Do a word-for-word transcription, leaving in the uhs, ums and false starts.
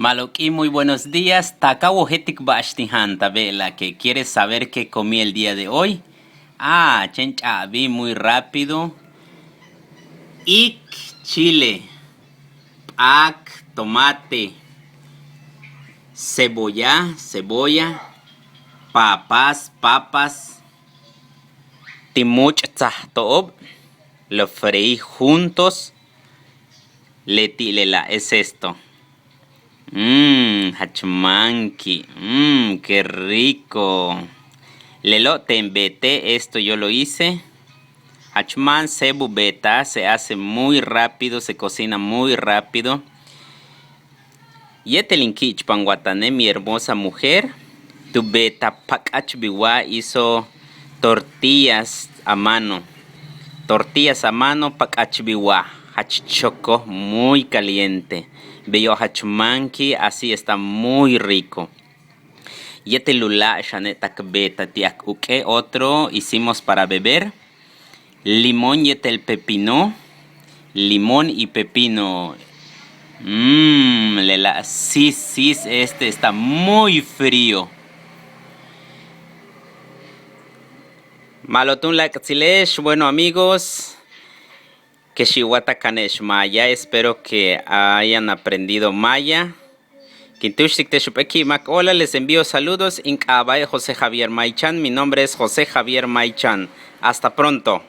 Ma'lob k'iin, muy buenos días. Taak a wojéeltik ba'ax tin jaantaj, bejla'e' que quieres saber qué comí el día de hoy. Ah, chéen ch'a'abil muy rápido. Iik chile, p'aak tomate, cebolla, cebolla, papas, papas. Tin múuch' tsaj to'ob, lo freí juntos. Leti' lela' es esto. Mmm, jach máanki'. Mmm, qué rico. Lelo' teen beete', esto yo lo hice. Jach máan séeb u beetaj, se hace muy rápido, se cocina muy rápido. Yéetel in ki'ichp'anwatane', mi hermosa mujer, tu beetaj pak'achbil wa hizo tortillas a mano. Tortillas a mano, pak'achbil wa, jach chokoj, muy caliente. Beyo' jach máanki', así está muy rico. Yéetel u láak' xane' tak beetaj ti' k uk'e', otro hicimos para beber. Limón yéetel pepino. Limón y pepino. Mmm, lela' sis, sis, este está muy frío. Ma'lob túun láak'tsile'ex, bueno amigos, kex in wa'alaj kane'ex maya, espero que hayan aprendido maya. Kin túuxtik te'ex jump'éel ki'imak o'olal, les envío saludos. In k'aaba'e' José Javier Maychan, mi nombre es José Javier Maychan. Hasta pronto.